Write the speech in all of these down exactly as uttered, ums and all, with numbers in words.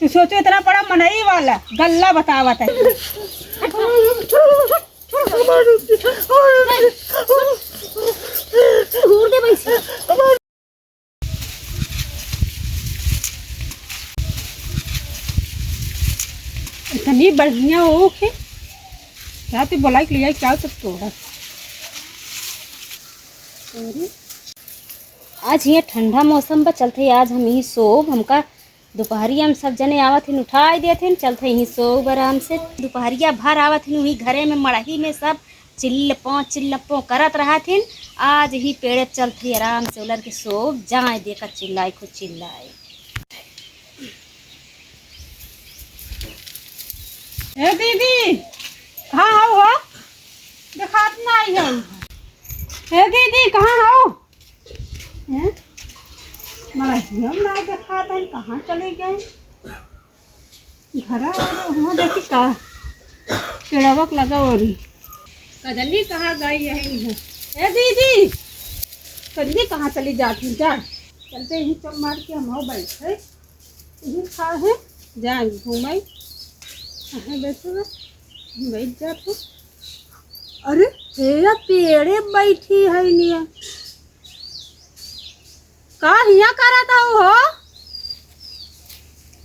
तू सोचो, इतना बड़ा मनई वाला गल्ला बतावत है। छोड़ दे भाई। इतनी बढ़िया ऊख है, क्या तू बोलाई के लिए क्या सब तोड़ा? आज ये ठंडा मौसम बा, चलत ही आज हम यहीं सोब। हमका दुपहरिया में सब जने आवत हिन, उठाई देत हिन, चलत ही यहीं सोब आराम से। दुपहरिया भर आवत हिन, वहीं घरे में मड़ही में सब चिल्लपों चिल्लपों करत रहत हिन। आज ही पेड़े चलत ही आराम से उलर के सोब, जाए देकर चिल्लाई, खुद चिल्लाई। ए दीदी, कहाँ हऊ हो? देखात नाई हऊ। ए दीदी, कहाँ हऊ? हैं? मला हियम ना देखात है, कहाँ चले गए? घरा और वहाँ देखी का पेड़वा के लगा ओरी। कजली कहाँ गई है इहाँ? ए दीदी, कजली कहाँ चली जात है? जा, चलते ही चल मार के हम हो बैठे। यही खा है, जाए घूमे। कहाँ बैठे हो? बैठ जात हो। अरे, तेरा पेड़े बैठी है निया। का हियाँ करत हऊ हो?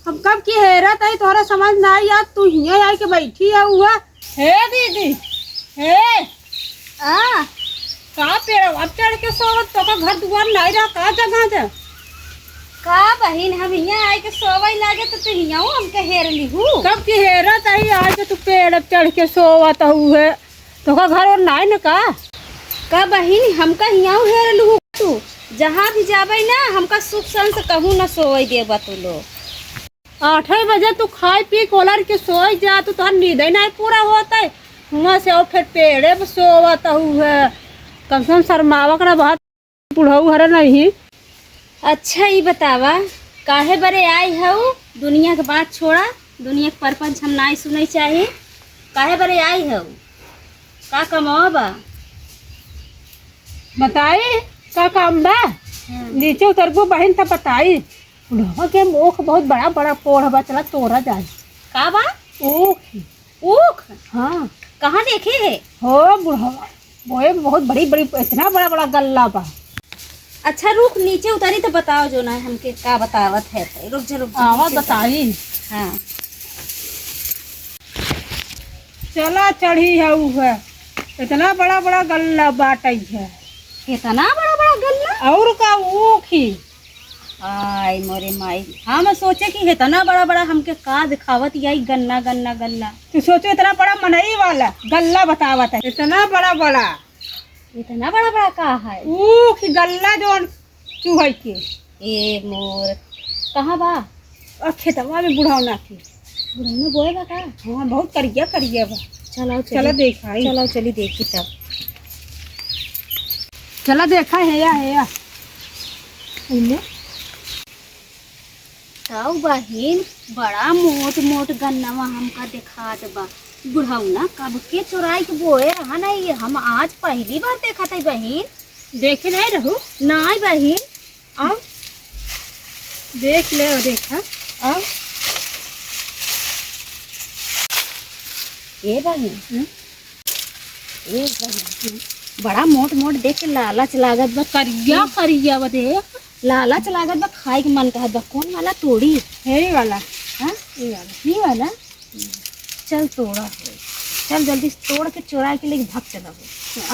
हम कब की हेरत हई, तोहरा समझ ना आई, आज तू हियाँ आई के बैठी हऊ हुआ। हे दीदी, हे। आ? का पेड़ अब चढ़ के सोवत, तोका घर दुआर नाई रहा, का जगह दे? का बहिन, हम हियाँ आई के सोवई लागे तो तू हियाँ हमके हेर लिहू? कब की हेरत हई, आज तू पेड़ अब चढ़ के सोवत हऊ है। तोका घर और नाई न का? का बहिन, हमका हियाँ हेर लुहू तू? जहाँ भी जाबे ना, हमका सुख सन से कहूँ न सोवई देबा तू लोग। आठे बजे तू खाई पी कोलर के सोई जा, तू तोहर नींदे नाई पूरा होत है। हुआँ से और फिर पेड़े पे सोवत हऊ है। कम से कम शर्मावा करा, बहुत बुढ़ऊ हरे नहीं। अच्छा, ई बतावा, काहे बरे आई हऊ? दुनिया के बात छोड़ा, दुनिया के परपंच हम नाई सुनई चाही। काहे बरे आई हऊ? का कमावा बा? बताई, का काम बा? हम्म। नीचे उतरबू बहिन, तब बताई। बुढ़वा के ऊख बहुत बड़ा बड़ा पोढ़ बा, चला तोड़ा जाए। का बा? ऊख। ऊख? हाँ। कहाँ देखे है? हो बुढ़वा, बोए बहुत बड़ी बड़ी, इतना बड़ा बड़ा गल्ला बा। अच्छा रुक, नीचे उतारी तो बताओ जो ना हमके का बतावत है। रुक जा, रुक जा, आवा रुक जा। बताई। हाँ। चला चढ़ी है ऊ है, इतना बड़ा बड़ा गल्ला बाटई है। इतना बड़ा बड़ा गल्ला? और का ऊख ही। आय मोरे माई, हम सोचे कि इतना बड़ा बड़ा हमके का दिखावत यही गन्ना, गन्ना, गन्ना। तू सोचो इतना बड़ा मनई वाला गल्ला बतावत है, इतना बड़ा बड़ा। इतना बड़ा बड़ा का है? ऊख गल्ला जौन चुहई के। ए मोर, कहाँ बा? और खेतवा में बुढ़ौना के। बुढ़ौना बोए बा का? हाँ, बहुत करिया करिया बा। चलो, चलो चली। देखाई। चलो, चली देखी तब। चला देखा, हेया, हेया। इन्ने। तब बहिन, बड़ा मोट मोट गन्नवा हमका देखात बा। बुढ़ौना कब के चोराई के बोए रहा ना, ये हम आज पहली बार देखत है बहिन। देखे नहीं रहू? नाई बहिन। आओ, देख ले, देखा। आओ। ए बहिन। हम्म? ए बहिन, बड़ा मोट मोट देख के लालच लागत बा। करिया करिया बा देख। लालच लागत बा, खाए के मन कहत बा। कौन वाला तोड़ी? यही वाला। हाँ? ये वाला। ये वाला? चल तोड़ा हो। चल जल्दी से तोड़ के चोरा के लेके भाग चला हो।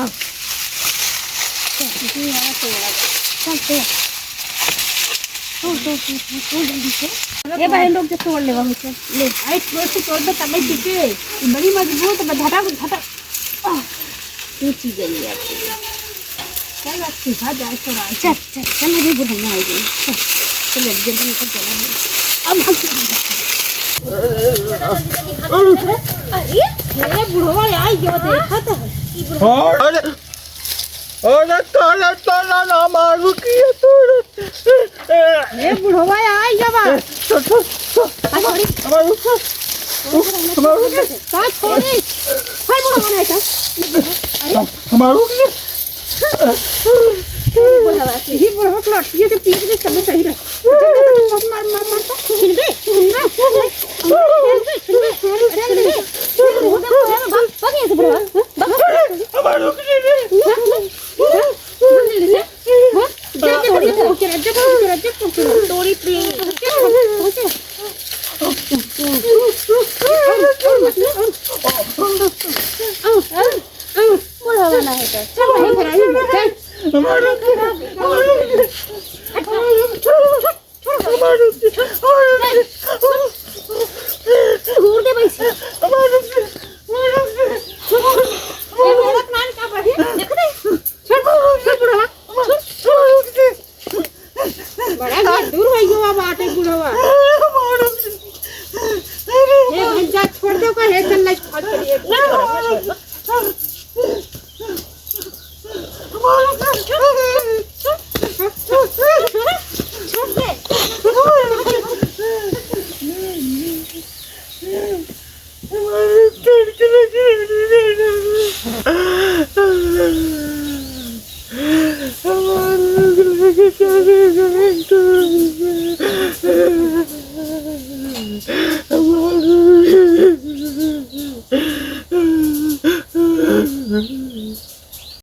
आओ। चल, ये वाला तोड़ा। चल तोड़। तोड़, तोड़, तोड़, तोड़, तोड़ जल्दी से। ए बहिन, रुक जा, तोड़ लेवा हो, चल। ले। आई, तोड़ से तोड़ दे, तबे टिके। ये बड़ी मजबूत बा, झटा, झटा। आह, ये चीज है ये आपकी। चल, आज सीधा जाए तो राज। चल, चल, चल, अभी बुढ़ा ना आएगी। चल, चल, जल्दी निकल, चला। अब हम अरे, ये बुढ़वा आई, ये देखा तो। अरे, अरे, तोला, तोला ना मारू की तू। ए बुढ़वा, आई गवा। ए, छोड़, छोड़, छोड़। आ, छोड़ी। हमार रुक, रुक, हमार रुक। का छोड़ी? हाय बुढ़वा नहीं था। अरे। हमार रुक। बुढ़वा, ये बुढ़वा को लौटिए के पीछे से सब सही रहे। मार, मार, मार, मार, तो छीन दे। बुढ़ावा ना है तो। चल भाई, घर आ, चल। छोड़ दे भाई से। ए, मेहनत मान का बढ़िया, देख दे। छोड़, छोड़ बुढ़वा। बड़ा बहादुर भैया बाटे बुढ़वा। ए भैया, छोड़ दे ओका, हे चल, ले, छोड़ के लिए। छोड़ दे।